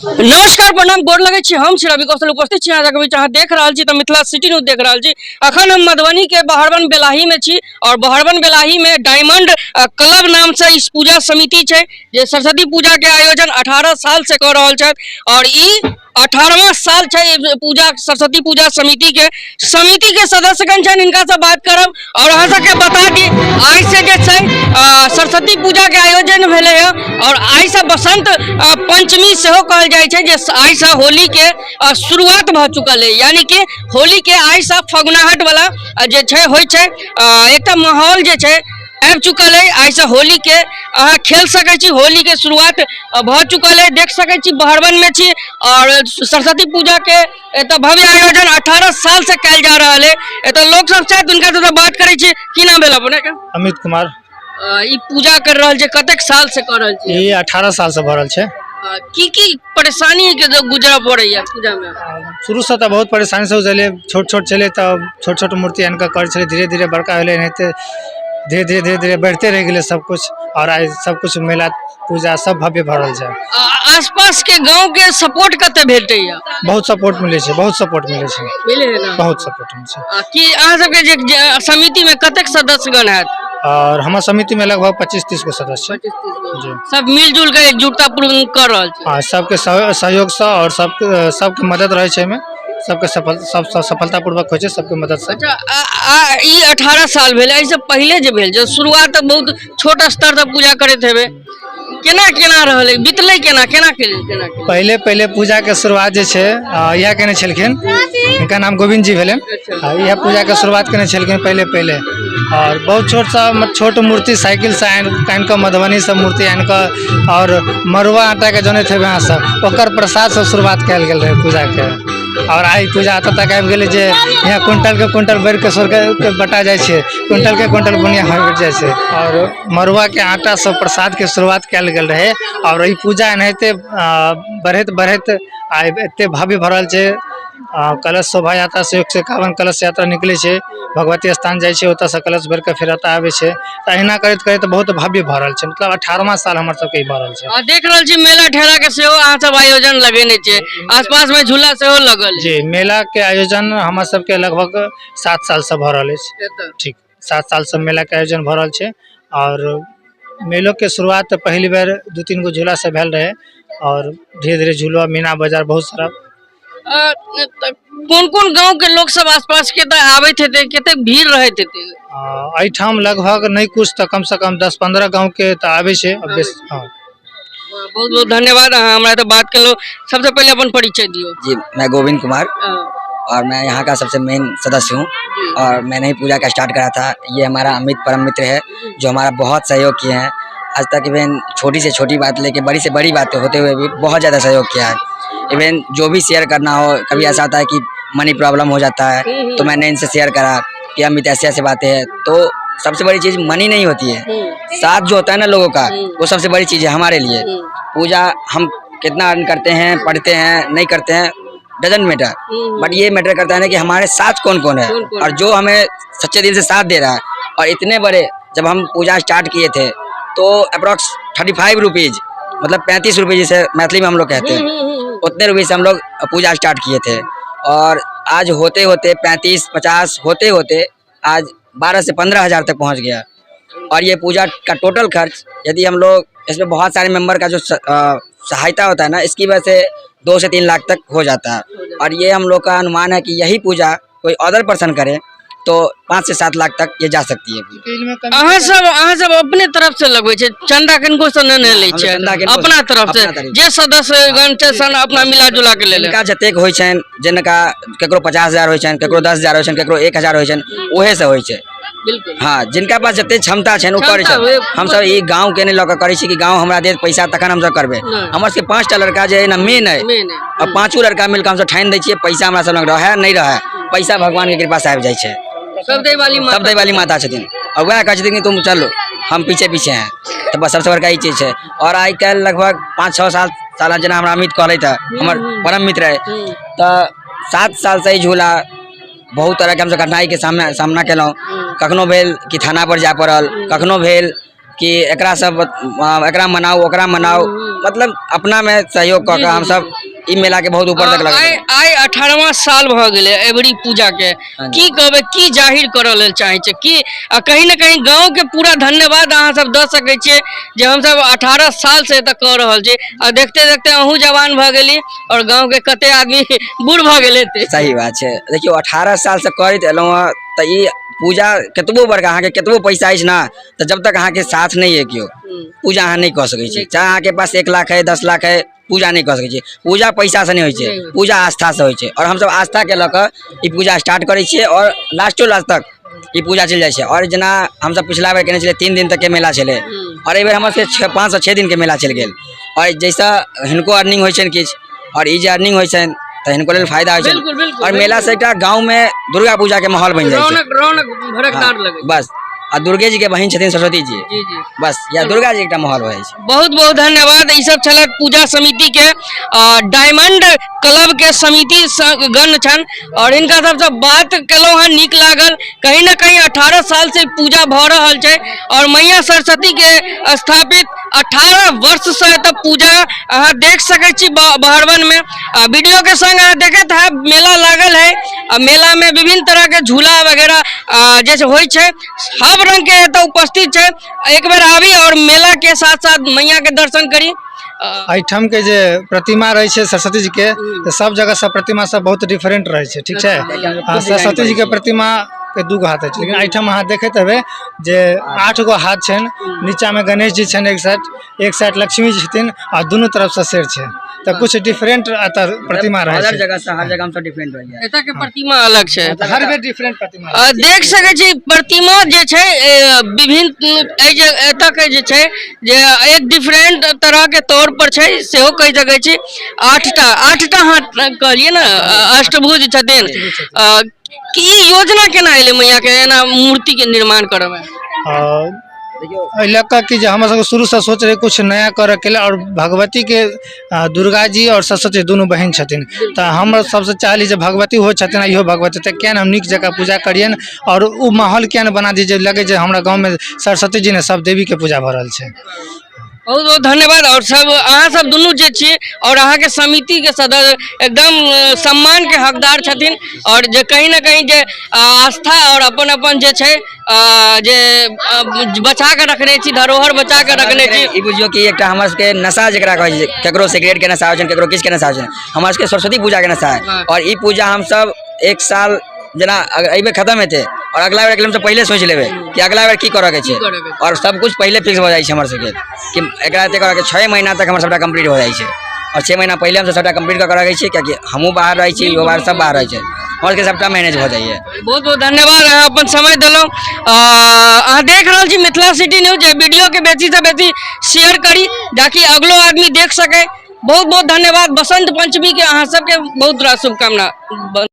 नमस्कार, प्रणाम, गोर लगै छी। हम छी रवि कौशल, उपस्थित छी अहाँ बीच। अहाँ देख रहल छी तऽ मिथिला सिटी न्यूज देख रहल छी। अखन हम मधुबनी के बहरबन बेलाही में छी और बहरबन बेलाही में डायमंड क्लब नाम से इस पूजा समिति छै जे सरस्वती पूजा के आयोजन 18 साल से कऽ रहल छथि और ई 18वां साल छै ई पूजा सरस्वती पूजा समिति के। समिति के सदस्यगण छनि, हिनका से बात करब और अहाँ सबके बता दी, आइ से जे छै सरस्वती पूजा के आयोजन भेलै हँ और आइ से बसंत पंचमी सेहो कहल जाइ छै जे आइ से होली के शुरुआत भऽ चुकल है, यानी कि होली के आइ से फगुनाहट वाला जे छै होइ छै, एकटा माहौल जे छै आबि चुकल है। आइ से होली के अहाँ खेल सकै छी, होली के शुरुआत भऽ चुकल है। देख सकै छी बहरबन में छी और सरस्वती पूजा के एतऽ भव्य आयोजन 18 साल से कयल जा रहल है। एतऽ लोक सब छथि, हुनका सबसँ बात करै छी। की नाम भेल अपने के? अमित कुमार। ई पूजा कर रहल छै, कतेक साल से कर रहल छी? ई 18 साल से भऽ रहल छै। की की परेशानी के गुजरऽ पड़ैया पूजा में? शुरू से तऽ बहुत परेशानी से गुजरलियै। छोट छोट छलै तऽ छोट छोट मूर्ति आनि कऽ करै छलै, धीरे धीरे बड़का भेलै, एनाहिते धीरे धीरे धीरे धीरे बढ़िते रहि गेलै सब कुछ और आइ सब कुछ मेला पूजा सब भव्य भऽ रहल छै। आसपास के गांव के सपोर्ट कते भेटैया? बहुत सपोर्ट मिलै छै, बहुत सपोर्ट मिलै छै। मिले है ना? बहुत सपोर्ट मिलै छै। की अहाँ सबके जे समिति में कतेक सदस्यगण हैत? और हमर समिति में लगभग 25-30 गो सदस्य छै। जी। सब मिलजुल के एकजुटता पूर्वक कर रहल छै। हाँ, सबके सहयोग से और सबके मदद रहै छै एहिमे, सबके सफल, सब सफलतापूर्वक होइ छै सबके मदद से। अच्छा, ई 18 साल भेल, एहिसँ पहिले जे भेल, जे शुरुआत तऽ बहुत छोट स्तर से पूजा करैत हेबै, केना केना रहलै, बितलै केना, केना केलियै, केना केलियै? पहिले पहिले पूजा के शुरुआत जे छै, इएह केने छलखिन, हिनकर नाम गोविंद जी भेलनि। इएह पूजा के शुरुआत केने छलखिन पहिले पहिले और बहुत छोट सा छोट मूर्ति साइकिल से आनि कऽ मधुबनी से मूर्ति आनि कऽ और मड़ुआ आटा के जनैत हेबै अहाँ सब, ओकर प्रसाद से शुरुआत कयल गेल रहै पूजा के। और आइ पूजा एतऽ तक आबि गेलै जे यहाँ क्विंटल के क्विंटल बढ़ि के सौ के बटा जाइ छै, क्विंटल के क्विंटल बुनिया भेट जाइ छै। और मड़ुआ के आटा से प्रसाद के शुरुआत कयल गेल रहै और ई पूजा एनाहिते बढ़ैत बढ़ैत आइ एते भव्य भऽ रहल छै। कलश शोभा यात्रा से 151 कलश यात्रा निकलै छै, भगवती स्थान जाइ छै, ओतऽसँ कलश भरि कऽ फेर एतऽ आबै छै। तऽ अहिना करैत करैत बहुत भव्य भऽ रहल छै, मतलब 18वां साल हमर सबके ई भऽ रहल छै। देख रहल छी मेला ठेला के सेहो अहाँ सब आयोजन लगेने छियै, आसपास में झूला सेहो लगल छै। जी, मेला के आयोजन हमर सबके लगभग 7 साल से भऽ रहल अछि। ठीक, 7 साल से मेला के आयोजन भऽ रहल छै और मेलो के शुरुआत पहिल बेर 2-3 गो झूला से भेल रहै और धीरे धीरे झूला मीना बाजार बहुत सारा। कोन कोन गांव के लोग सब आसपास के तऽ आबैत हेतै, कतेक भीड़ रहैत हेतै? एहिठाम लगभग नहि कुछ तऽ कम से कम 10-15 गांव के तऽ आबै छै। हाँ। बहुत बहुत धन्यवाद, अहाँ हमरा तऽ बात केलहुँ। सबसे पहले अपन परिचय दियौ। जी, मैं गोविंद कुमार और मैं यहाँ का सबसे मेन सदस्य हूँ और मैंने ही पूजा का स्टार्ट करा था। ये हमारा अमित परम मित्र है जो हमारा बहुत सहयोग किए हैं आज तक। इवन छोटी से छोटी बात लेके बड़ी से बड़ी बात होते हुए भी बहुत ज़्यादा सहयोग किया है। इवन जो भी शेयर करना हो, कभी ऐसा होता है कि मनी प्रॉब्लम हो जाता है तो मैंने इनसे शेयर करा कि अमित ऐसे ऐसे बातें हैं। तो सबसे बड़ी चीज़ मनी नहीं होती है, साथ जो होता है ना लोगों का, वो सबसे बड़ी चीज़ है हमारे लिए। पूजा हम कितना अर्न करते हैं, पढ़ते हैं, नहीं करते हैं, डजंट मैटर, बट ये मैटर करता है ना कि हमारे साथ कौन कौन है और जो हमें सच्चे दिल से साथ दे रहा है। और इतने बड़े जब हम पूजा स्टार्ट किए थे तो अप्रॉक्स 35 रुपीज़, मतलब 35 रुपये जिसे मैथिली में हम लोग कहते हैं, उतने रुपये से हम लोग पूजा स्टार्ट किए थे और आज होते होते 35-50 होते होते आज 12 से 15 हज़ार तक पहुंच गया। और ये पूजा का टोटल खर्च यदि हम लोग इसमें बहुत सारे मेंबर का जो सहायता होता है ना, इसकी वजह से 2 से 3 लाख तक हो जाता है। और ये हम लोग का अनुमान है कि यही पूजा कोई अदर पर्सन करे तो 5 से 7 लाख तक ये जा सकती है। अहाँ सब अपने तरफ से लगबै छै, चंदा किनको से नहि लै छै? चंदा किनको अपना तरफ से, अपना तरफ। जे सदस्यगण छै सन अपना मिला जुला के ले ले। जिनका जतेक होइ छनि, जिनका केकरो 50,000 होइ छनि, केकरो 10,000 होइ छनि, केकरो 1,000 होइ छनि, उहे से होइ छै। हाँ, जिनका पास जते क्षमता छनि ओ करै छनि। हमसब ई गाँव के नहि लऽ कऽ करै छी कि गाँव हमरा देत पैसा तखन हमसब करबै। हमर सबके 5टा लड़का जे अइ ना मेन अइ, आ 5 लड़का मिलके हमसब ठानि दै छियै, पैसा हमरा सब लग रहै नहि रहै, पैसा भगवान के कृपा से आबि जाइ छै। सब दै वाली माता। सब दै वाली माता छथिन और वएह कहै छथिन कि तुम चलो हम पीछे पीछे हैं। तऽ बस सबसे बड़का ई चीज छै। और आइ काल्हि लगभग 5-6 साल जेना हमरा अमित कहलथि हँ, हमर परम मित्र अइ, तऽ 7 साल से ई झूला बहुत तरहके हमसब कठिनाइके सामना केलहुँ। कखनो भेल कि थाना पर जाय पड़ल, कखनो भेल कि एकरा सब एकरा मनाउ ओकरा मनाउ, मतलब अपना में सहयोग कऽ के हमसब ई मेला के बहुत ऊपर तक लगा। आइ आइ 18वां साल भऽ गेलै एबरी पूजा के। जी। की कहबै, की जाहिर करऽ लेल चाहै छै कि कहीं ने कहीं गाँव के पूरा धन्यवाद अहाँ सब दऽ सकै छियै जे हमसब 18 साल से एतऽ कऽ रहल छी आ देखते देखते अहूँ जवान भऽ गेली और गाँव के कते आदमी बूढ़ भऽ गेल हेतै। सही बात छै। देखियौ, 18 सालसँ करैत एलहुँ हँ, तऽ ई पूजा कतबो बड़का, अहाँके कतबो पैसा अछि ने, तऽ जब तक अहाँके साथ नहि अइ केओ, पूजा अहाँ नहि कऽ सकै छी। चाहे अहाँके पास 1 लाख है, 10 लाख है, पूजा नहि कऽ सकै छी। पूजा पैसासँ नहि होइ छै, पूजा आस्थासँ होइ छै। आओर हमसब आस्थाके लऽ कऽ ई पूजा स्टार्ट करै छियै आओर लास्टो लास्ट तक ई पूजा चलि जाइ छै। आओर जेना हमसब पिछला बेर केने छलियै, 3 दिन तकके मेला छलै आओर एहि बेर हमर सबके 5 सँ 6 दिनके मेला चलि गेल। आओर जाहिसँ हिनको अर्निंग होइ छनि किछु, आओर ई जे अर्निंग होइ छनि तऽ हिनको लेल फायदा होइ छनि। बिल्कुल बिल्कुल आओर मेलासँ एकटा गाँवमे दुर्गा पूजाके माहौल बनि जाइ छै। रौनक रौनक भरकदार लगै छै। बस, आ दुर्गे जी के बहिन छथिन सरस्वती जी। जी जी बस, या दुर्गा जी एकटा माहौल भऽ जाइ छै। बहुत बहुत धन्यवाद। ई सब छलथि पूजा समिति के डायमंड क्लब के समिति गण छनि और हिनका सबसँ बात केलहुँ हँ, नीक लागल। कहीं ना कहीं 18 साल से पूजा भऽ रहल छै और मैया सरस्वती के स्थापित 18 वर्ष से एतऽ पूजा अहाँ देख सकै छी बहरवन में। आ वीडियो के संग अहाँ देखैत है मेला लागल है आ मेला में विभिन्न तरह के झूला वगैरह जैसे होइ छै, सब रंग के एतऽ उपस्थित छै। एक बेर आबी और मेला के साथ साथ मैया के दर्शन करी। एहिठाम के जे प्रतिमा रहै छै सरस्वती जी के, तऽ सब जगह सब प्रतिमा सब बहुत डिफरेंट रहै छै, ठीक छै? आ सरस्वती जी के प्रतिमा के दूगो हाथ होइ छै, लेकिन एहिठाम अहाँ देखैत हेबै जे आठ गो हाथ छनि। नीचामे गणेश जी छनि एक साइड, एक साइड लक्ष्मी जी छथिन आ दुनू तरफसँ शेर छै, तऽ कुछ डिफरेंट एतऽ प्रतिमा रहै हर छै। जगह से, हर जगह हमसब डिफरेंट होइया। एतऽ के प्रतिमा अलग छै। हर बेर डिफरेंट प्रतिमा। देख सकै छी प्रतिमा जे छै विभिन्न एहि जे एतऽ के जे छै जे एक डिफरेंट तरह के तौर पर छै, सेहो कहि सकै छी। आठटा आठटा हाथ कहलियै ने, अष्टभुज छथिन। की ई योजना केना एलै मैया के एना मूर्ति के निर्माण करऽ मे? आओर एहि लऽ कऽ कि जे हमर सबके शुरूसँ सोच रहै कुछ नया करऽके लेल आओर भगवतीके दुर्गा जी आओर सरस्वती दुनू बहिन छथिन, तऽ हमर सबसँ चाहली जे भगवती हो छथिन आ इहो भगवती, तऽ किया ने हम नीक जकाँ पूजा करियनि आओर ओ माहौल किया ने बना दी जे लगै जे हमरा गाँवमे सरस्वती जी ने सब देवीके पूजा भऽ रहल छै। बहुत बहुत धन्यवाद। और सब अहाँ सब दुनू जे छियै और अहाँके समिति के सदस्य एकदम सम्मान के हकदार छथिन और जे कहीं ना कहीं जे आस्था और अपन अपन जे छै जे बचा के रखने छी, धरोहर बचा के रखने छी। ई बुझियौ कि एकटा हमर सबके नशा जकरा कहै छै, केकरो सिगरेट के नशा होइ छै, केकरो किछु के नशा होइ छै, हमर सबके सरस्वती पूजा के नशा है। और ई पूजा हमसब एक साल जेना अगर एहि बेर खतम हेतै और अगला बेर के लिए हमसब पहिले सोचि लेबै कि अगला बेर की करऽ के छै। करऽ के और सब कुछ पहिले फिक्स भऽ जाइ छै हमर सबके कि एकरा एते करऽ के, 6 महीना तक हमर सबटा कम्प्लीट हो जाइ छै। और 6 महीना पहिले हमसब सबटा कम्प्लीट कऽ के रखै छियै, कियाकि हमहूँ बाहर रहै छी, इहो बाहर, सब बाहर रहै छै, हमर सबके सबटा मैनेज भऽ जाइए। बहुत बहुत धन्यवाद, अहाँ अपन समय देलहुँ। अहाँ देख रहल छी मिथिला सिटी न्यूज। वीडियो के बेसी से बेसी शेयर करी ताकि अगलो आदमी देख सके। बहुत बहुत धन्यवाद। बसंत पंचमी के अहाँ सबके बहुत रास शुभकामना।